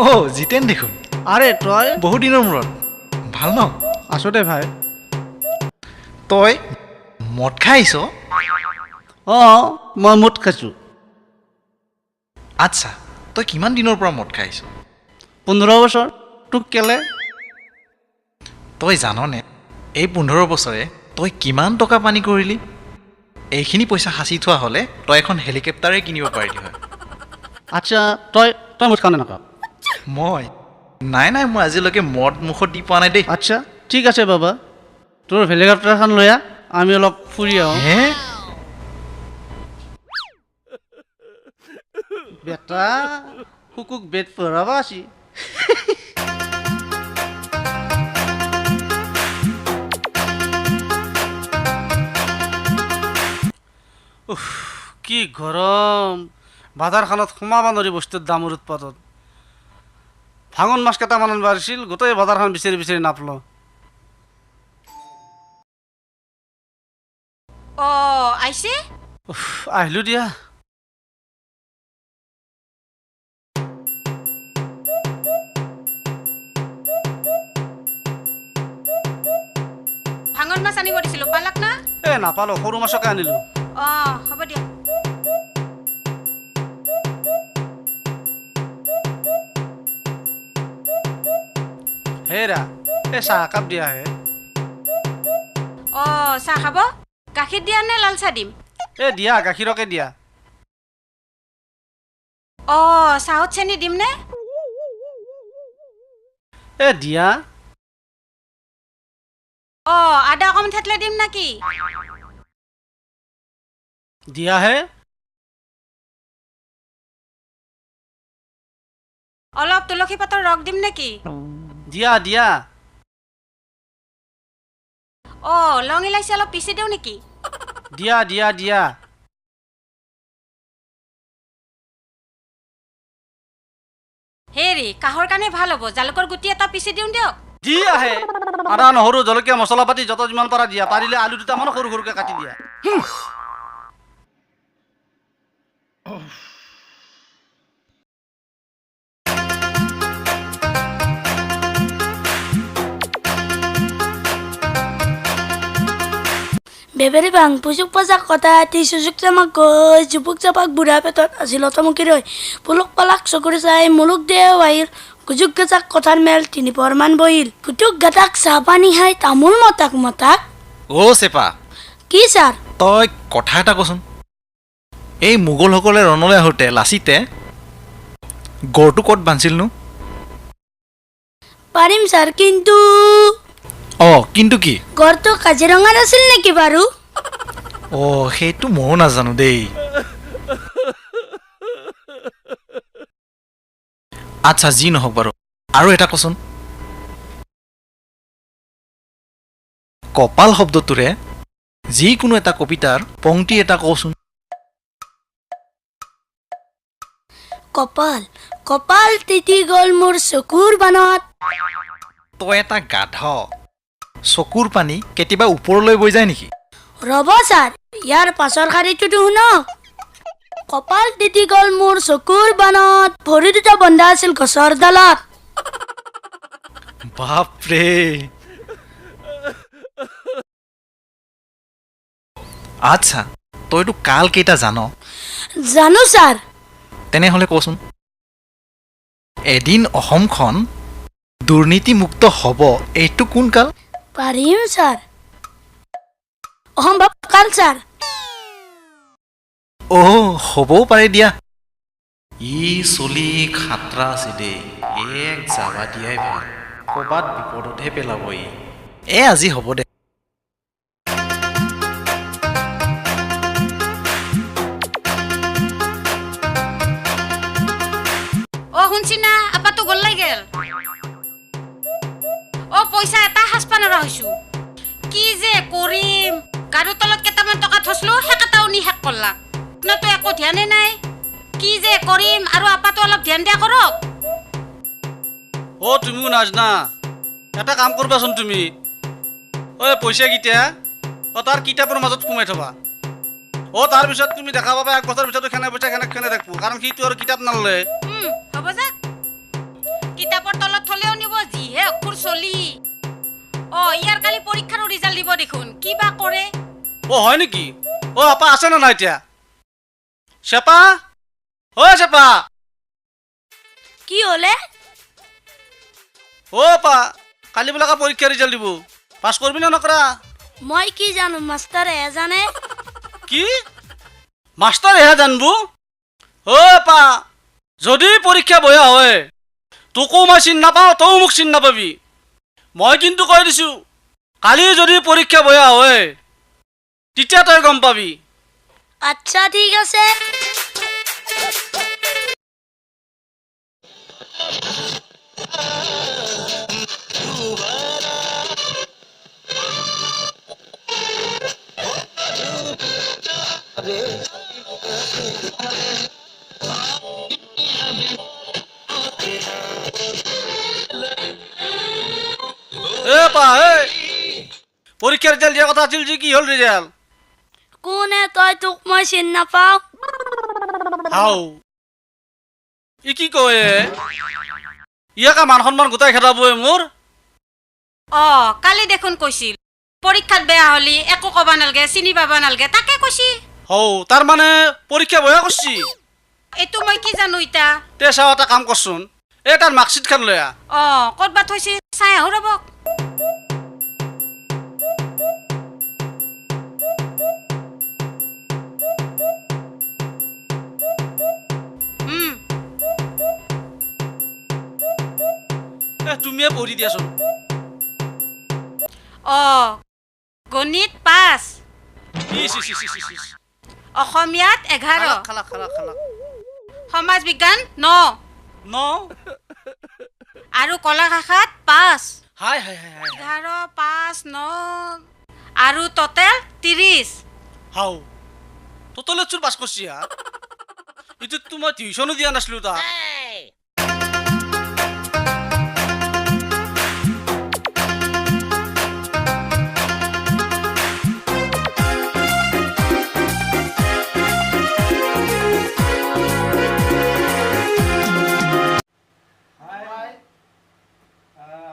অ' জিতেন দেখোন। আৰে তই বহু দিনৰ মূৰত, ভাল ন? আছো দে ভাই। তই মদ খাই আহিছ? অঁ, মই মদ খাইছোঁ। আচ্ছা, তই কিমান দিনৰ পৰা মদ খাই আহিছ? 15 বছৰ। তোক কেলে? তই জাননে এই 15 বছৰে তই কিমান টকা পানী কৰিলি? এইখিনি পইচা সাঁচি থোৱা হ'লে তই এখন হেলিকপ্টাৰে কিনিব পাৰিলি হয়। আচ্ছা, তই তই মদ খাৱ নে নাখাৱ? মই নাই নাই, মই আজিলৈকে মদ মুখত দি পোৱা নাই দেই। আচ্ছা ঠিক আছে বাবা, তোৰ হেলিকপ্টাৰখন লৈ আহ, আমি অলপ ফুৰি আহোঁ। হে বেটা, শুকুক বেদ পঢ়াব আছি। উফ, কি গৰম! বাজাৰখনত সোমাব নোৱাৰি বস্তুৰ দামৰ উৎপাতত। ভাঙন মাছ কেইটামান আনিব পাৰিছিল, গোটেই বজাৰখন বিচাৰি বিচাৰি নাপালোঁ। অ আহিছে। উফ, আহিলোঁ দিয়া। ভাঙন মাছ আনিব দিছিলো, পালাক না? এ নাপালোঁ, সৰু মাছকে আনিলোঁ। অ হ'ব দিয়া। হেৰা, এই চাহ একাপ দিয়া হে। অ চাহ খাব? গাখীৰ দিয়া নে লাল চাহ দিম? এ দিয়া, গাখীৰকে দিয়া। অ চাহত চেনি দিম নে? এ দিয়া। অ আদা অকণমান থেতলাই দিম নেকি? দিয়া হে। অলপ তুলসী পাতৰ ৰস দিম নেকি? দিয়া দিয়া। অ লং ইলাচি অলপ পিচি দিওঁ নেকি? দিয়া দিয়া দিয়া। হেৰি কাহৰ কাৰণে ভাল হ'ব, জালুকৰ গুটি এটা পিচি দিওঁ দিয়ক। দি আহে। আদা নহৰু জলকীয়া মছলা পাতি যত যিমান পাৰা দিয়া, পাৰিলে আলু দুটামানো সৰু সৰুকৈ কাটি দিয়া। বেবেৰি বাং পুচুক পাচাক কথা আতি চুচুক চামাক গৈ জুপুক চাপাক বুঢ়া পেটত আজি লতামুখি ৰৈ পুলুক পালাক চকুৰে চাই মুলুক দেও আহিল গুজুক গজাক কথাৰ মেল তিনি পৰমান বহিল গুটুক গাটাক চাহ পানী খাই তামোল মতাক মতাক। অ চেপা। কি ছাৰ? তই কথা এটা কচোন, এই মোগলসকলে ৰণলৈ আহোঁতে লাচিতে গড়টো ক'ত বান্ধিছিলনো? পাৰিম ছাৰ, কিন্তু অ কিন্তু কি? গড়টো কাজিৰঙাত আছিল নেকি বাৰু? অ সেইটো ময়ো নাজানো দেই। আচ্ছা যি নহওক বাৰু, আৰু এটা কচোন, কপাল শব্দটোৰে যিকোনো এটা কবিতাৰ পংক্তি এটা কচোন। কপাল কপাল তিতি গ'ল মোৰ চকুৰ বানত। তই এটা গাধ, চকুৰ পানী কেতিয়াবা ওপৰলৈ বৈ যায় নেকি? ৰ'ব ছাৰ, ইয়াৰ পাছৰ শাৰীটোতো শুনক। কপাল তিতি গ'ল মোৰ চকুৰ বানত, ভৰি দুটা বন্ধা আছিল গছৰ ডালত। বাপৰে! আচ্ছা তইতো কাল কেইটা জান? জানো ছাৰ। তেনেহ'লে কচোন, এদিন অসমখন দুৰ্নীতিমুক্ত হ'ব, এইটো কোন কাল? পাৰিম ছাৰ, অসম্ভৱ কাল ছাৰ। অ' হ'বও পাৰে দিয়া। ই চলি খাতৰা আছে দেই, এক যাবা দিয়াই ভাল, ক'ৰবাত বিপদতহে পেলাব ই। এ আজি হ'ব দে। অ শুনছি না, আপাটো গ'ল গেল। অ পইচা এটা সাঁচপা নৰা হৈছো, কি যে কৰিম? গাৰুৰ তলত কেইটামান টকা থৈছিলো, সেইকেইটাও নি শেষ কৰলাক। আপোনাৰতো একো ধ্যানে নাই, কি যে কৰিম? আৰু আপাটো অলপ ধ্যান দিয়া কৰক। অ তুমিও নাজনা, এটা কাম কৰবাচোন তুমি, ঐ পইচাকেইটা অ তাৰ কিতাপৰ মাজত সোমাই থবা। অ তাৰপিছত তুমি দেখা পাবা এক বছৰ পিছতো খেনে পইচা খেনে খেনে থাকিব, কাৰণ সিটো আৰু কিতাপ নললে। হ'ব যাক। কিতাপৰ তলত থলেও নিব, যিহে অক্ষৰ চলি। অ ইয়াৰ কালি পৰীক্ষাৰো ৰিজাল্ট দিব দেখোন, কিবা কৰে। অ হয় নেকি? অ আপা আছে নে নাই এতিয়া? চেপা, অ চেপা, কি হলে? অ আপা, কালি বোলে পৰীক্ষাৰ ৰিজাল্ট দিব, পাছ কৰবি নে নকৰা? মই কি জানো, মাষ্টাৰেহে জানে। কি মাষ্টাৰেহে জানবো? অ আপা, যদি পৰীক্ষা বয়া হয় তোকো মই চিনি নাপাওঁ, তয়ো মোক চিনি নাপাবি। মই কিন্তু কৈ দিছোঁ, কালি যদি পৰীক্ষা বয়া হয় তেতিয়া তই গম পাবি। আচ্ছা ঠিক আছে। এ পা, এই পৰীক্ষাৰ ৰিজাল্ট দিয়া কথা আছিল যে, কি হ'ল ৰিজাল্ট? কোনে তই, তোক মই চিনি নাপাওঁ। হাও, ই কি কয়? ইয়াকে মান সন্মান গোটাই খেদাবই মোৰ। অ কালি দেখোন কৈছিল পৰীক্ষাত বেয়া হলি একো ক'বা নালগে, চিনি পাবা নালগে, তাকে কৈছি। হৌ, তাৰ মানে পৰীক্ষা বয়া কৰছি? এইটো মই কি জানো ইতা। তে চাও, এটা কাম কৰচোন, এই তাৰ মাৰ্কশ্বিটখন লৈ আহ। অ ক'ত বা থৈছি চাই আহো ৰ'ব। তুমিয়ে পঢ়ি দিয়াচোন। অ গণিত 5, অসমীয়াত 11, সমাজ বিজ্ঞান 9, আৰু কলা শাখাত 5। 11, 5, 9 আৰু টোটেল 30। হাও, টোটেলত চোন পাছ কৰছি। এইটোততো মই টিউচনো দিয়া নাছিলো তাক।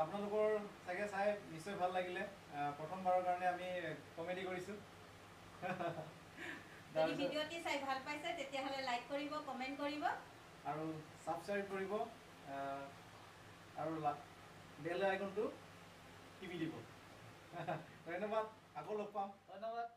আপোনালোকৰ চাগে চাই নিশ্চয় ভাল লাগিলে। প্ৰথমবাৰৰ কাৰণে আমি কমেডি কৰিছোঁ। যদি ভিডিঅ'টি চাই ভাল পাইছে তেতিয়াহ'লে লাইক কৰিব, কমেণ্ট কৰিব আৰু ছাবস্ক্ৰাইব কৰিব আৰু বেল আইকনটো টিপি দিব। ধন্যবাদ, আকৌ লগ পাম। ধন্যবাদ।